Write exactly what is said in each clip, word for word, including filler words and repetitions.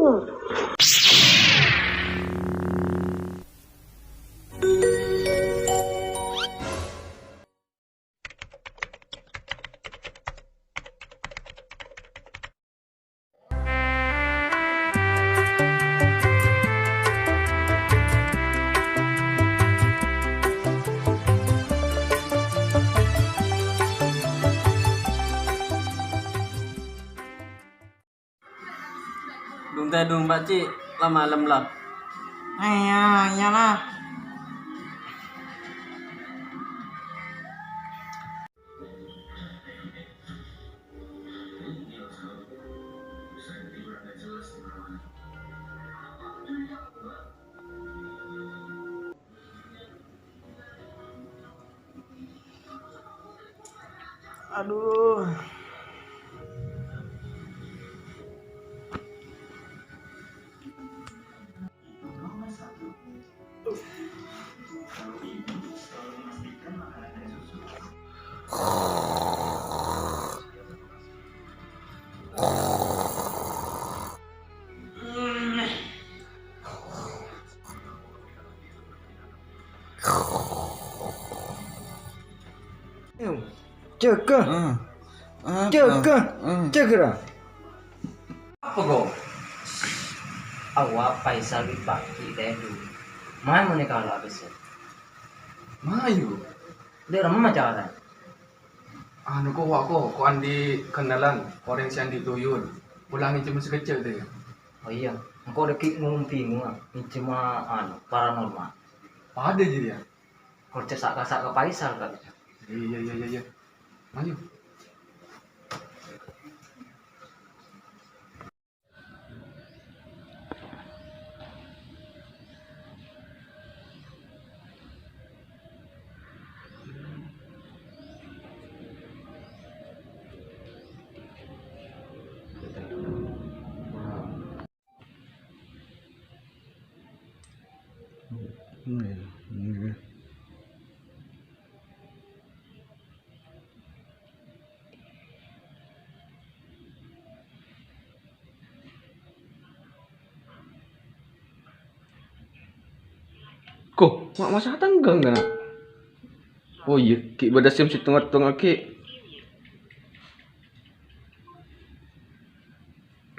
Dung tèdung, Pak Ci', la malem la. Iyâ, iyâ la. Aduh. Jâgâ. Ah. Apa? Jâgâ. Ah. Jâgâ, ra. Apa, Ko? Awa, Faisal bi' Paki tèdung. Mayu mon èkala' bâsa. Mayu. Dâ' remma carana? Anu, Ko, wa', Ko, ko' andi' kennalan orèng sè andi' tuyul. Pola ngènjhâma sakejjhâ', tè. Oh iyâ, engko' dâgghi' ngomong bingung, ah, ngènjhâma, anu, paranormal. Padâ jârèya. Ko' cè' sa'-kasa' ka Faisal, Kak. Iyâ, iyâ, iyâ, iyâ. Mayu. Ko, ma' masa tangghâng kana'? Oh iyâ, ghi' bâdâ sim sèttong-sèttong aghi'.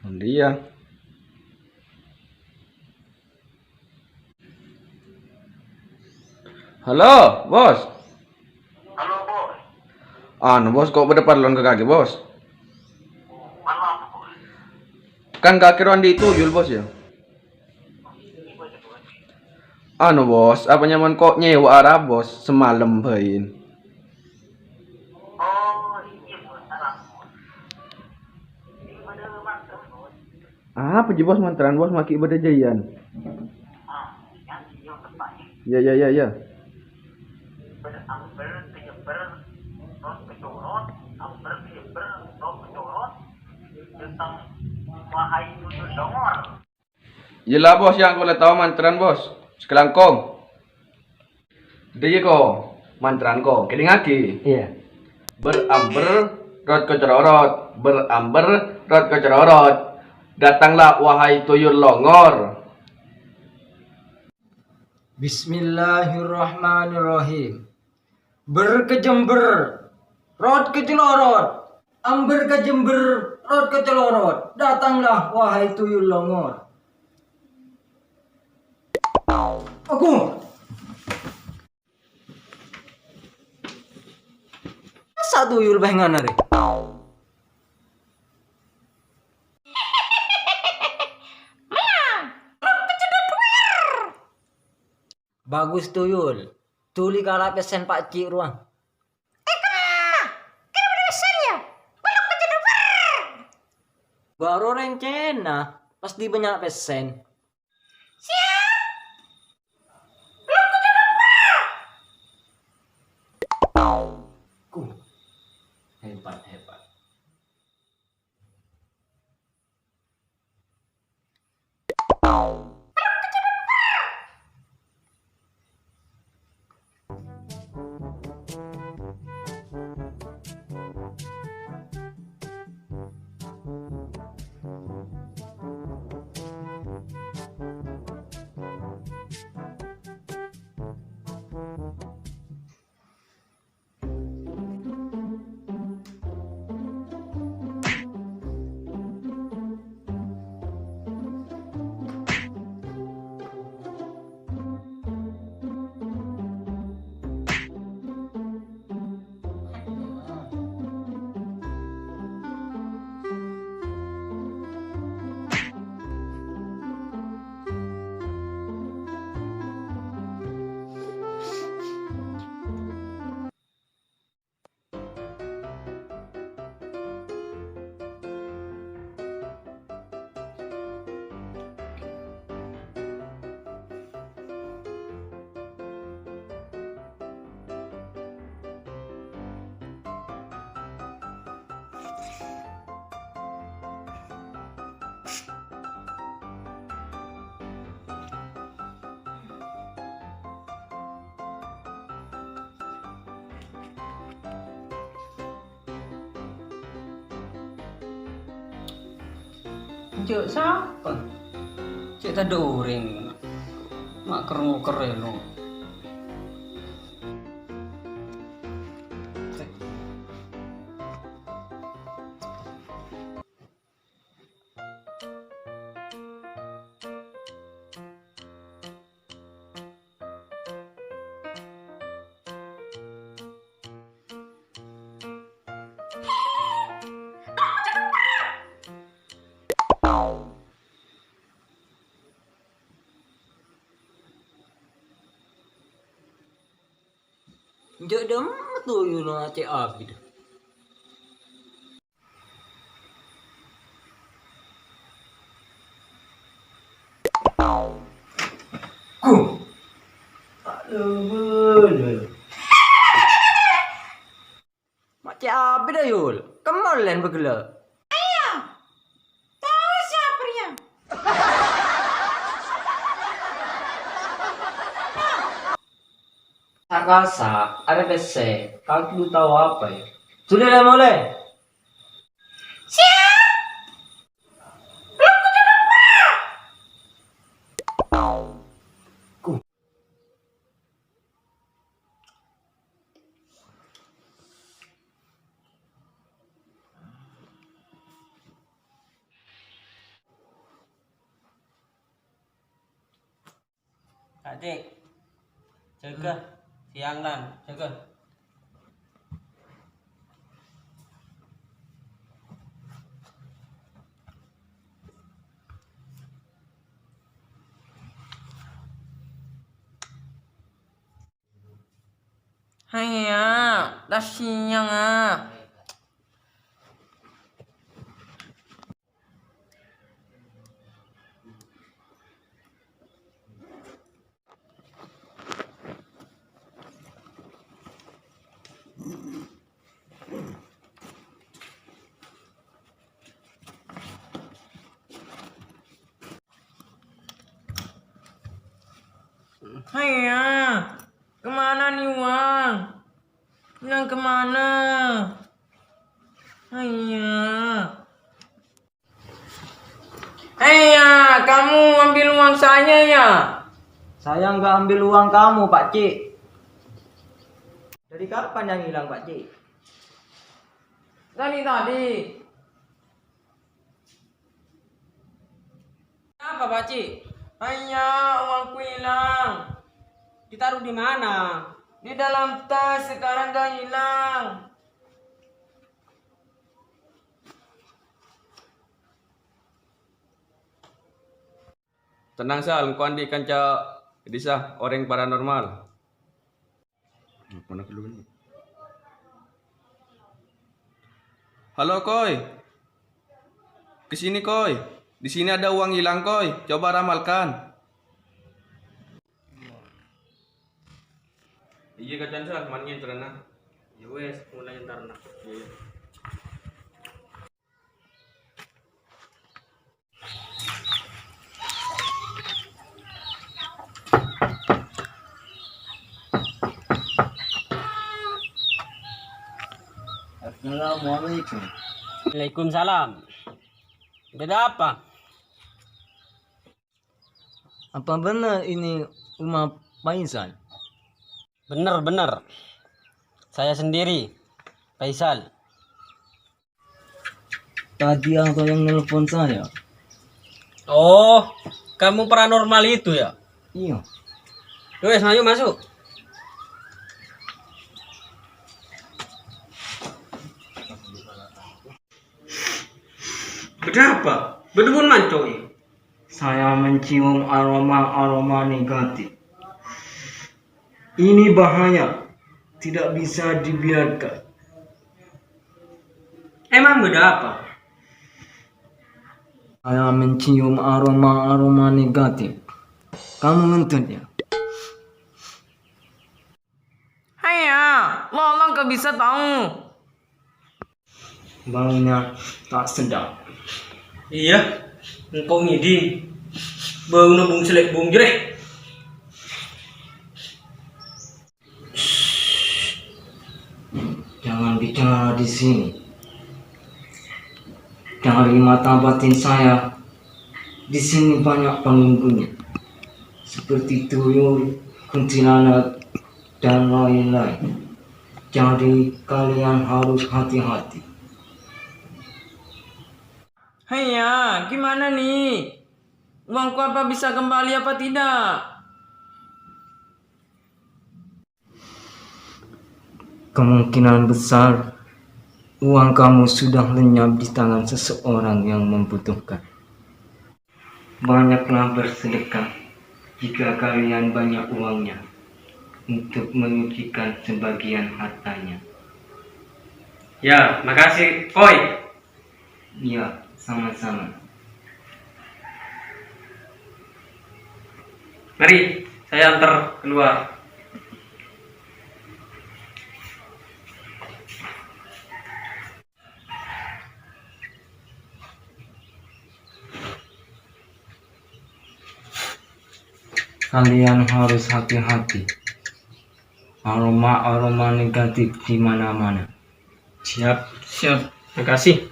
Mon iyâ. Halo, Bos. Halo, Bos. Anu, Bos, ko' bâdâ parlon ka kakè, Bos? Parlon apa, Bos? Kan kakè rowa andi' tuyul, Bos, yâ? Anu, Bos, apa nyamana ko' nyèwa'a ra, Bos, samalem bhâi? Oh, iyâ, Bos, salam, Bos. Ini pada mantep, Bos. Apa jiyâ, Bos, mantrana, Bos, ma' ghi' bâdâ jârèya? Ah, iyâ, iyâ, tepat, yâ. Iyâ, iyâ, iyâ, iyâ. Ber-, amber, kejeber, rot kecorot, amber, kejeber, rot kecorot. Tentang wahai tuyul longor. Iyâ la, Bos, yâ, engko' la tao mantrana, Bos. Sakalangkong. Dâ' iyâ, Ko. Mantrana, Ko. Kèdingngaghi. Iyâ. Ber-amber, rot kecororot. Ber-amber, rot kecororot. Datanglah, wahai tuyul longor. Bismillahirrahmanirrahim. Ber-kejember, rot kecelorot. Amber-kejember, rot kecelorot. Datanglah, wahai tuyul longor. Aku. Masa tuyul bhângana rè? Bagus, tuyul. Dhuli kala' pèssèna Pa' Ci' rowa. Eh, kemma! Kan bâdâ pèssèna, yâ? Bârâ orèng Cèna, pastè bânnya' pèssèna. Siap! Ku, hebat, hebat. Cè' sapa? Cè' tadâ' orèng. Ma' kerrong kerrello. Jâ' dâ' emma toyona cè' abit. Ku. Aduh, aduh. Ma' cè' abit, Yul. Kemma ollèna pegghellâ'. Ayah, tahu siapa dia? Sa' kassa', arè pèssè, kaulâ tao apa, yâ? Sulè la molè. Siap! Belum kucakap, Pak! Adik, jâgâ. Siang, Lan. Jâgâ. Haiya, la siang, ah. Haiya, kemana nih uang? Bilang kemana? Haiya. Haiya, kamu ambil uang saya ya? Saya nggak ambil uang kamu, Pak Cik. Dari kapan yang hilang, Pak Cik? Dari tadi. Apa, Pak Cik? Haiya, uangku hilang. Ditaruh di mana? Di dalam tas, sekarang gak hilang. Tenang, Sal, engko' andi' kanca dissa orèng paranormal. Halo, Koy. Ke sini, Koy. Di sini ada uang hilang, Koy. Coba ramalkan. Iyâ, kaca'an, Sal, man ngenterana. Ya wes, mulai entarna. Iyâ, iyâ. Assalamualaikum. Waalaikumsalam. Ada apa? Apa benar ini rumah Faisal? Bener, bener. Saya sendiri, Faisal. Tadi ada yang nelpon saya. Oh, kamu paranormal itu ya? Iya. Wes, ayo masuk. Kenapa? Betul mancoy. Saya mencium aroma-aroma negatif. Ini bahaya, tidak bisa dibiarkan. Emang bâdâ apa? Saya mencium aroma-aroma negatif. Kamu ngentut ya? Haiya, lolong kok bisa tahu. Baunya tak sedap. Iya, engko' ngèdhing. Bâuna bung selek bung jereh. Jangan bicara di sini. Dari mata batin saya, Di sini banyak penunggunya, seperti tuyul, kuntilanak, dan lain-lain. Jadi, kalian harus hati-hati. Hei ya, gimana nih? Uangku apa bisa kembali apa tidak? Kemungkinan besar, uang kamu sudah lenyap di tangan seseorang yang membutuhkan. Banyaklah bersedekah jika kalian banyak uangnya untuk menyucikan sebagian hartanya. Ya, makasih, Koi. Iya, sama-sama. Mari, saya antar keluar. Kalian harus hati-hati. Aroma-aroma negatif di mana-mana. Siap, siap. Makasih.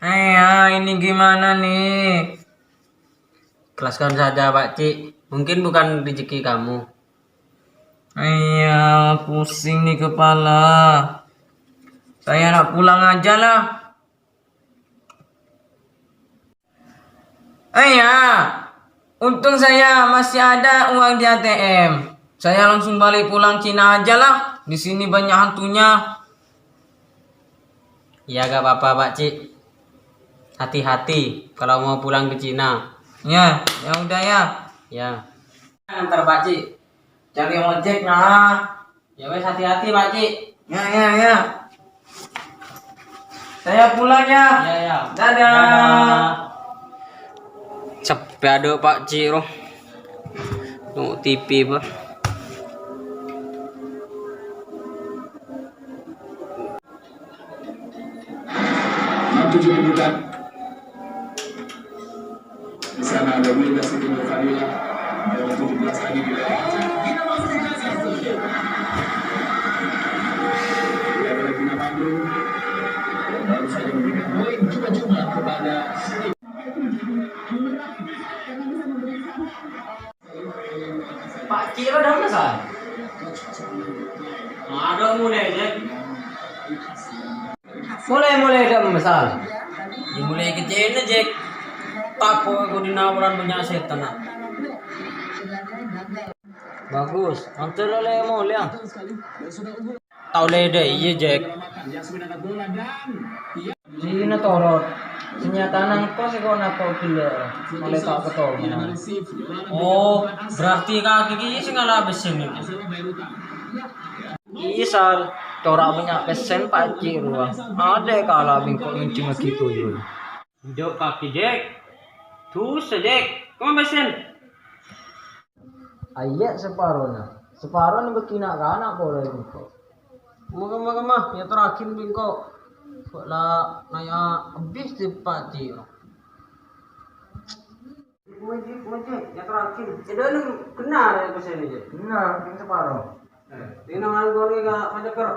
Eh, ya, ini gimana nih? Ikhlaskan saja, Pak Cik. Mungkin bukan rezeki kamu. Iya, pusing nih kepala. Saya nak pulang aja lah. Eh ya, untung saya masih ada uang di A T M. Saya langsung balik pulang Cina aja lah. Di sini banyak hantunya. Ya, gak apa-apa, Pak Cik. Hati-hati kalau mau pulang ke Cina. Ya, ya udah ya. Ya. Antar Pak Cik. Cari ojek, nah. Ya wes, hati-hati, Pak Cik. Ya, ya, ya. Saya pulang ya. Ya, ya. Dadah. Dadah. Sepi ada Pak Cik, roh. Nonton T V, Pak. Tujuh puluh empat. Di sana ada Wilda Siti Nurfadila, nomor tujuh belas lagi di bawah. Dia berhenti Pandu. Baru saja memberikan poin cuma-cuma kepada Pak Cik, ada masalah? Ada mulai, Jack. Mulai, mulai ada masalah. Ya, mulai kecil, Jack. Takut aku dinawaran punya setan, ah. Bagus, antar oleh mulai, ah. Tao lè dâ' iyâ, Jack. Sè noro'. Sanyatana engko' sè kona to ghellâ', malè ta' ketoro'. Oh, berarti kakè kèya sè ngala' bessèn nèko. Iyâ, Sal. Cora' bânnya' pèssèn pajhi' rowa. Adâ' kala bengko' ngenjhengngaghi tuyul. Enjâ' kakè, Jack. Dusa, Jack. Kemma pèssèn? Ayyâ saparona. Saparona bâghi na'-kana' polè bengko'. Kemma, kemma, kemma, èyatorraghi bengko'. Kok la naya' abis dipajhi'. Puji, puji, èyatorraghi. È dâlem bhennar ya pèssèna, Jack? Bhennar, yang saparo. Eh, dina nganggur ka Pajaker.